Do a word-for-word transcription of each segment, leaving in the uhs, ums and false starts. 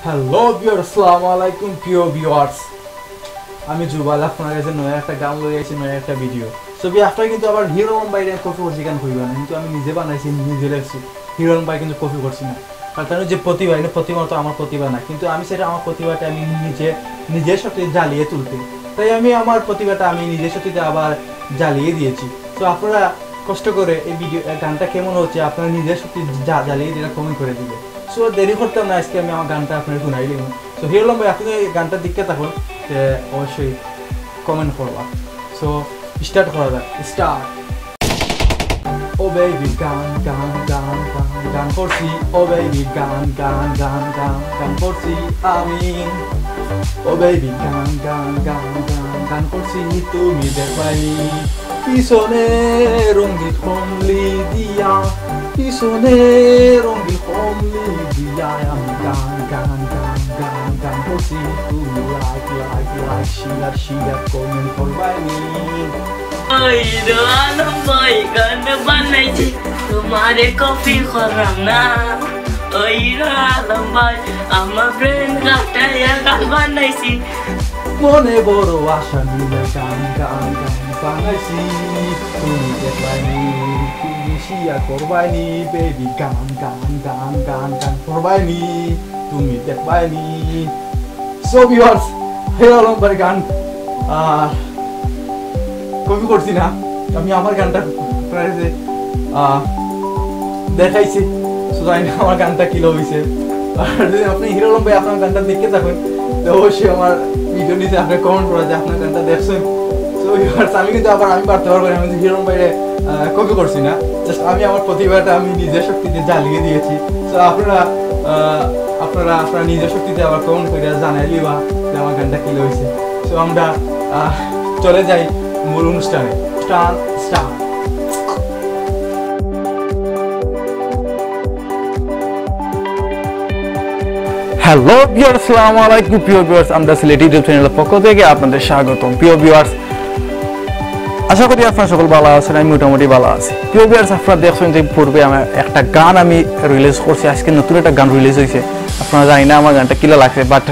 Hello viewer, আসসালামু আলাইকুম প্রিয় ভিউয়ার্স, আমি জুবাল আপনার কাছে নয়া একটা গান লই আইছি, নয়া একটা ভিডিও। সবই আপনারা কিন্তু আবার হিরো আলম ভাইরে কপি করছি গান কইবা না, কিন্তু আমি নিজে বানাইছি, নিজে লেখছি। হিরো আলম ভাই কিন্তু কপি করছি না, কারণ তার যে প্রতিভা, এই প্রতিভা তো আমার প্রতিভা না, কিন্তু আমি সেটা আমার প্রতিভাটা আমি নিজে নিজের সাথে জ্বালিয়ে তুলতে, তাই আমি আমার প্রতিভাটা আমি নিজের সাথে আবার জ্বালিয়ে দিয়েছি। তো আপনারা কষ্ট করে এই ভিডিও, এই গানটা কেমন হচ্ছে আপনারা নিজের সাথে জ্বালিয়ে দিয়ে কমেন্ট করে দিবেন। সো দেরি করতাম না, আজকে আমি আমার গানটা আপনারা শুনাই দিব। তো হিরো আলম ভাই, আপনি এই গানটা দেখতে থাকুন, তে অবশ্যই কমেন্ট করবা। সো স্টার্ট করা যাক, স্টার্ট। ও বেবি গান গান গান গান গান করছি, ও বেবি গান গান গান গান গান করছি আমি। ও বেবি গান গান গান গান গান করছি, তুমি দেখবায়নি। পিছনে রঙিন কমলি দিয়া, পিছনে রঙিন কমলি দিয়া, আমি গান গান গান গান গান করছি, তুমি like like like share share comment করবায়নি। ওই রে আলম ভাই গান বানাইছি, তোমারে কপি করাম না। ওই রে আলম ভাই, আমার ব্রেন কাটাইয়া গান বানাইছি। মনে বড় আশা নিয়ে গান গান গান বানাইছি, তুমি দেখবায়নি, তুমি শেয়ার করবায়নি, বেবি গান গান গান গান গান করবায়নি, তুমি দেখবায়নি। সো ভিউয়ার্স, হিরো আলম ভাইর গান, আহ, কপি করছি না, আমি আমার গানটা আপনারা যে, আহ, দেখাইছি। সো জানি না আমার গানটা কিলা হইছে। আর যদি আপনি হিরো আলম ভাই আপনার গানটা দেখতে থাকেন, তো অবশ্যই আমার ভিডিও নিচে আপনি কমেন্ট করা যে আপনার গানটা দেখছেন। সো ভিউয়ার্স, আমি কিন্তু আবার আমি পারতে পারবো না, আমি কিন্তু হিরো আলম ভাইরে, আহ, কপি করছি না, জাস্ট আমি আমার প্রতিভাটা আমি নিজের শক্তিতে জ্বালিয়ে দিয়েছি। সো আপনারা, আহ, আপনারা আপনারা নিজের শক্তিতে আবার কমেন্ট করে জানাই দিবা যে আমার গানটা কিলা হইছে। সো আমরা, আহ, চলে যাই মূল অনুষ্ঠানে। Star star. হ্যালো ভিউয়ার্স, আসসালামু আলাইকুম। প্রিয় ভিউয়ার্স, আমরা সিলেটি ইউটিউব চ্যানেলের পক্ষ থেকে আপনাদের স্বাগতম। প্রিয় ভিউয়ার্স, আশা করি আপনারা সকল ভালো আছেন, আমি মোটামুটি ভালো আছি। প্রিয় ভিউয়ার্স, আপনারা দেখছেন যে পূর্বে আমি একটা গান আমি রিলিজ করছি, আজকে নতুন একটা গান রিলিজ হইছে। আপনারা জানি না আমার গানটা কিলা লাগছে, বাট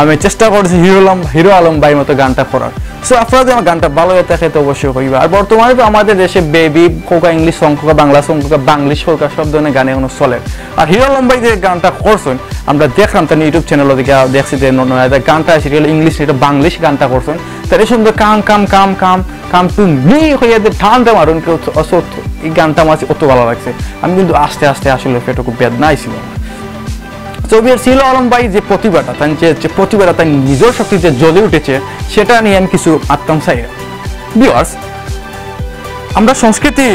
আমি চেষ্টা করছি হিরো আলম, হিরো আলম ভাইর মতো গানটা করার। সো আপনারা যদি আমার গানটা ভালো লাগে থাকে তো অবশ্যই কইবা। আর বর্তমানে তো আমাদের দেশে baby Coca, English song Coca, Bangla song Coca, Banglish Coca, সব ধরনের গান এখনো চলে। আর হিরো আলম ভাই যে গানটা করছেন, আমরা দেখলাম তার ইউটিউব চ্যানেল দেখে দেখছি যে ন-, নয়া একটা গানটা আছে, এটা হলো ইংলিশ, এটা বাংলিশ গানটা করছেন। তার এই সুন্দর কাম কাম কাম কাম কাম টু মি হইয়া যে টানটা মারুন কেউ অত-, অত-, এই গানটা আমার কাছে অত ভালো লাগছে। আমি কিন্তু আস্তে আস্তে আসলে পেটে খুব বেদনা আইছিল। তো ভিউয়ার্স, হিরো আলম ভাই যে প্রতিভাটা, তার যে, যে প্রতিভাটা তার নিজের শক্তিতে জ্বলে উঠেছে, সেটা নিয়ে আমি কিছু মাততাম চাই। ভিউয়ার্স, আমরা সংস্কৃতি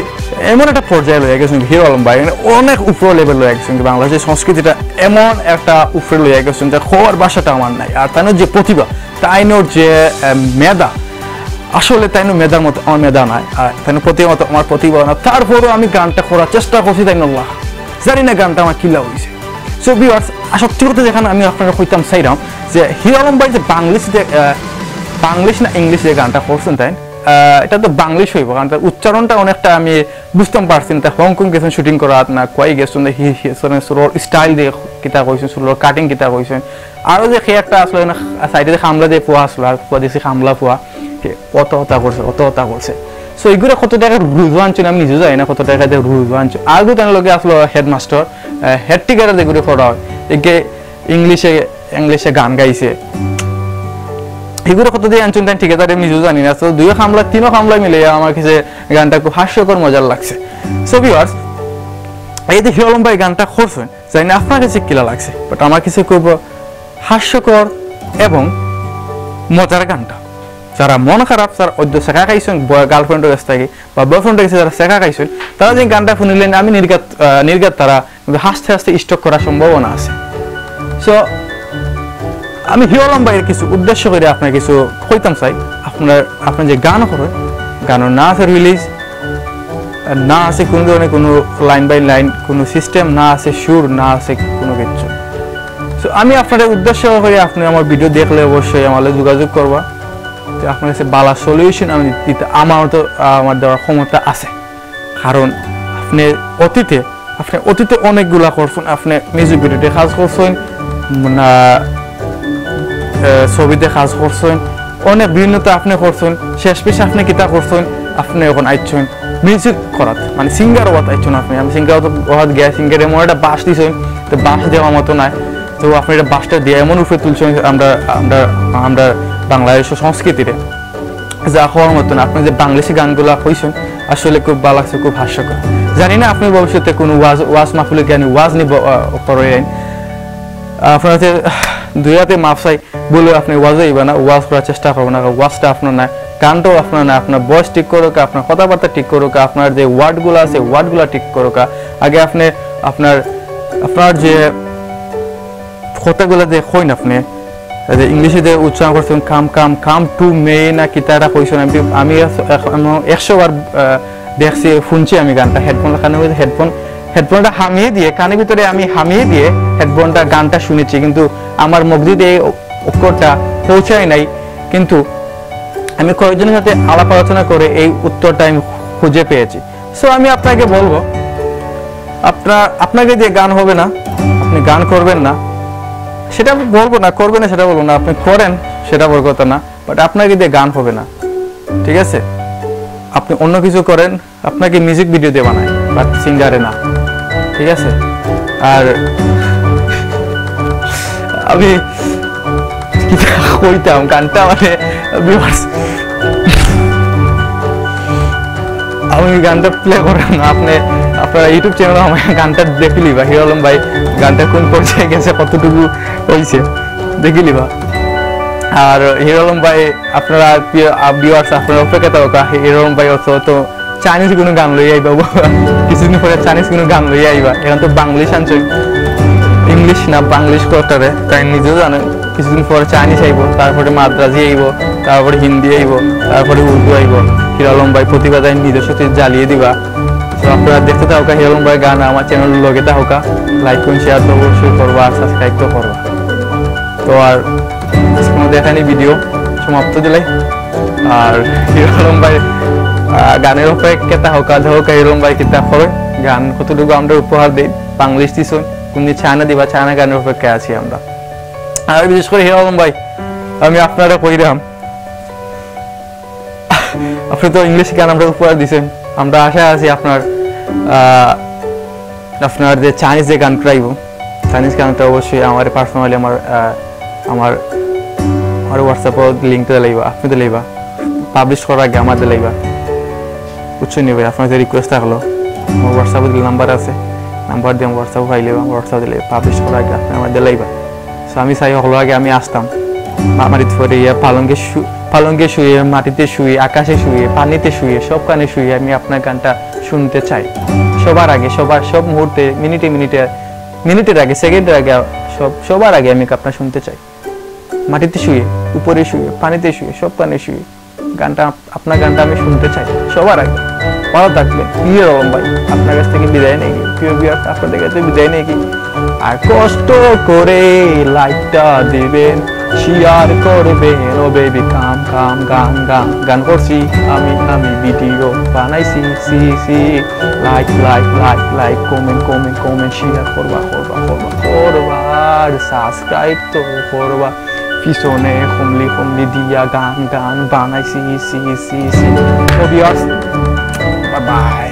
এমন একটা পর্যায়ে লইয়া গেছেন হিরো আলম ভাই, মানে অনেক উপরে লেভেল লইয়া গেছেন, বাংলাদেশের সংস্কৃতিটা এমন একটা উপরে লইয়া গেছেন যে কওয়ার ভাষাটা আমার নাই। আর তাইনর যে প্রতিভা, তাইনর যে, আহ, মেধা, আসলে তাইনর মেধার মতো আমার মেধা নাই, আর তাইনর প্রতিভা মতো আমার প্রতিভা না। তারপরেও আমি গানটা করার চেষ্টা করছি তাইনর লা। জানি না গানটা আমার কিলা হইছে। সো ভিউয়ার্স, সত্যি কথা যেখানে আমি আপনারা কইতাম চাইলাম যে হিরো আলম ভাই যে বাংলিশ যে, আহ, বাংলিশ না ইংলিশ যে গানটা করছেন তাই, আহ, এটা তো বাংলিশ হইব, কারণ তার উচ্চারণটা অনেকটা আমি বুঝতাম পারছি না। তা হংকং গেছেন শুটিং করাত না, কই গেছেন, হি-, হি-, মানে চুলর স্টাইল দিয়ে কিতা কইছেন, চুলর কাটিং কিতা কইছেন, আরও যে সে একটা আসলে না, সাইডে যে খামলা দিয়ে পোয়া আসলো, আর পোয়া দিছি খামলা পোয়া, সে অত অতা করছে, অত অতা করছে। সো এগুলো কত টাকা রুজু আনছেন আমি নিজেও জানি না, কত টাকা দিয়ে রুজু আনছেন। আগে তার লগে আসলো হেডমাস্টার, আহ, হেড টিচার যেগুলো পড়া হয়, একে ইংলিশে, ইংলিশে গান গাইছে। এগুলো কত দিয়ে আনছেন তাই ঠিকাদারে নিজেও জানি না। তো দুইও খামলা, তিনও খামলা মিলে আমার কাছে গানটা খুব হাস্যকর মজার লাগছে। সো ভিউয়ার্স, এই যে হিরো আলম ভাই গানটা করছেন, জানি না আপনার কাছে কিলা লাগছে, বাট আমার কাছে খুব হাস্যকর এবং মজার গানটা। যারা মন খারাপ, যারা অদ্য শেখা খাইছেন গার্লফ্রেন্ডের কাছ থেকে বা বয়ফ্রেন্ডের কাছে, যারা শেখা খাইছেন, তারা যে গানটা শুনিলেন, আমি নির্গাত, আহ, নির্গাত তারা কিন্তু হাসতে হাসতে স্ট্রোক করার সম্ভাবনা আছে। সো আমি হিরো আলম ভাইয়ের কিছু উদ্দেশ্য করে আপনার কিছু কইতাম চাই। আপনার, আপনি যে গান করেন, গানের না আছে রিলিজ, না আছে কোনো ধরনের কোনো লাইন বাই লাইন কোনো সিস্টেম, না আছে সুর, না আছে কোনো কিছু। সো আমি আপনার উদ্দেশ্য করে আপনি আমার ভিডিও দেখলে অবশ্যই আমার লগে যোগাযোগ করবা। তো আপনার কাছে ভালো সলিউশন আমি দিতে আমার তো, আহ, আমার দেওয়ার ক্ষমতা আছে। কারণ আপনি অতীতে, আপনি অতীতে অনেকগুলা করছেন, আপনি মিউজিক ভিডিওতে কাজ করছেন, না, এ, ছবিতে কাজ করছইন, অনেক বিভিন্ন তো আপনি করছইন। শেষ পিছে আপনি কিতা করছইন? আপনি এখন আইছইন মিউজিক করাত, মানে সিঙ্গার হওয়াত আইছইন আপনি। আমি সিঙ্গার হওয়াত গিয়া সিঙ্গার এমন একটা বাঁশ দিছইন, তো বাঁশ দেওয়ার মতো নাই। তো আপনি এটা বাঁশটা দিয়া এমন উপরে তুলছইন আমরা, আমরা, আমরা বাংলাদেশের সংস্কৃতিরে যা হওয়ার মতন। আপনি যে বাংলাদেশি গানগুলা কইছইন, আসলে খুব ভালা লাগছে, খুব হাস্যকর। জানি না আপনি ভবিষ্যতে কোনো ওয়াজ, ওয়াজ মাহফিলে গিয়া ওয়াজ নিব, আহ, করইন। আপনার হাতে দুই হাতে মাফ চাই, বলে আপনি ওয়াজে আইবা না, ওয়াজ করার চেষ্টা করবো না, ওয়াজটা আপনার না, গানটাও আপনার না, আপনার ভয়েস ঠিক করুক, আপনার কথাবার্তা ঠিক করুক, আপনার যে ওয়ার্ডগুলো আছে ওয়ার্ডগুলো ঠিক করুক। আগে আপনি আপনার, আপনার যে কথাগুলো যে কইন আপনি, এই যে ইংলিশে যে উচ্চারণ করছেন, "কাম, কাম, কাম টু মি" না কিতা একটা কইছেন, আমি, আমি এক-, এক-, আমি একশো বার, আহ, দেখছি, শুনছি আমি গানটা, হেডফোন লাগানো হয়েছে, হেডফোন, হেডফোনটা হামিয়ে দিয়ে, কানের ভিতরে আমি হামিয়ে দিয়ে হেডফোনটা, গানটা শুনেছি, কিন্তু আমার মগজিতে এই অক্ষরটা পৌঁছায় নাই। কিন্তু আমি কয়েকজনের সাথে আলাপ আলোচনা করে এই উত্তরটা আমি খুঁজে পেয়েছি। সো আমি আপনাকে বলবো, আপনার, আপনাকে দিয়ে গান হবে না, আপনি গান করবেন না, সেটা আমি বলবো না, করবেন না সেটা বলবো না, আপনি করেন সেটা বড় কথা না, বাট আপনাকে দিয়ে গান হবে না, ঠিক আছে? আপনি অন্য কিছু করেন, আপনাকে মিউজিক ভিডিও দিয়ে বানায়, বাট সিঙ্গারে না, ঠিক আছে? আর আমি কিতা কইতাম, গানটা মানে, viewers, আমি গানটা প্লে করাম না, আপনি, আপনারা YouTube চ্যানেলে আমার গানটা দেখিলিবা, হিরো আলম ভাই গানটা কোন পর্যায়ে গেছে, কতটুকু হইছে, দেখিলিবা। আর হিরো আলম ভাই, আপনারা প্রিয়, আহ, viewers, আপনারা অপেক্ষা থাকা, হিরো আলম ভাই অত তো চাইনিজ কোনো গান লইয়া আইবা, কিছুদিন পরে চাইনিজ কোনো গান লইয়া আইবা। এখন তো বাংলিশ আনছে, ইংলিশ না, বাংলিশ করতারে, তাই নিজেও জানেন। কিছুদিন পরে চাইনিজ আইবো, তারপরে মাদ্রাজি আইবো, তারপরে হিন্দি আইবো, তারপরে উর্দু আইবো। হিরো আলম ভাই প্রতিভা তাই নিজের সাথে জ্বালিয়ে দিবা। তো আপনারা দেখতে থাকা হিরো আলম ভাই গান, আমার চ্যানেল লগে থাকা, লাইক করুন, শেয়ার তো অবশ্যই করবা, আর সাবস্ক্রাইব তো করবা। তো আর কোনো দেখানি ভিডিও সমাপ্ত দিলাই। আর হিরো আলম ভাই, আহ, গানের অপেক্ষা থাকা, দেখো হিরো আলম ভাই কিতা করে, গান কতটুকু আমরা উপহার দেই, বাংলিশ দিছইন, কোন দিন চায়না দিবা, চায়না গানের অপেক্ষায় আছি আমরা। আর বিশেষ করে হিরো আলম ভাই, আমি আপনারে কইরাম, আপনি তো ইংলিশ গান আমরা উপহার দিছেন, আমরা আশা আছি আপনার, আহ, আপনার যে চাইনিজ যে গান করাইব, চাইনিজ গানটা অবশ্যই আমার পার্সোনালি আমার, আহ, আমার, আমার WhatsApp-ও লিঙ্ক দিলাইবা, আপনি দিলাইবা, পাবলিশ করার আগে আমার দিলাইবা। বুঝছেন নি ভাই, আপনার যে রিকোয়েস্ট থাকলো, আমার WhatsApp-ও দিলে নাম্বার আছে, নাম্বার দিয়ে আমার WhatsApp-ও পাইলে আমার WhatsApp দিলে পাবলিশ করার আগে আপনি আমার দিলাইবা। So আমি চাই হকলর আগে আমি আসতাম। মা-, মাটিত পড়ে ইয়া পালঙ্কে শু-, পালঙ্কে শুয়ে, মাটিতে শুয়ে, আকাশে শুয়ে, পানিতে শুয়ে, সব কানে শুয়ে আমি আপনার গানটা শুনতে চাই। সবার আগে, সবার, সব মুহূর্তে, মিনিটে মিনিটে, মিনিটের আগে, সেকেন্ডের আগে, সব, সবার আগে আমি আপনার শুনতে চাই। মাটিতে শুয়ে, উপরে শুয়ে, পানিতে শুয়ে, সব কানে শুয়ে। গানটা আপ-, আপনার গানটা আমি শুনতে চাই সবার আগে। ভালো থাকবেন, হিরো আলম ভাই, আপনার কাছ থেকে বিদায় নেই। প্রিয় ভিউয়ার্স, আপনাদের কাছে বিদায় নেই। আর কষ্ট করে লাইকটা দিবেন, শেয়ার করবেন। ও বেবি কাম কাম গান গান গান করছি আমি, আমি ভিডিও বানাইছি, সি সি। Like like like like, comment comment comment, share করবা করবা করবা করবা, আর সাবস্ক্রাইব তো করবা। পিছনে কমলি কমলি দিয়া গান গান বানাইছি, সি সি সি। তো ভিউয়ার্স, বাই বাই।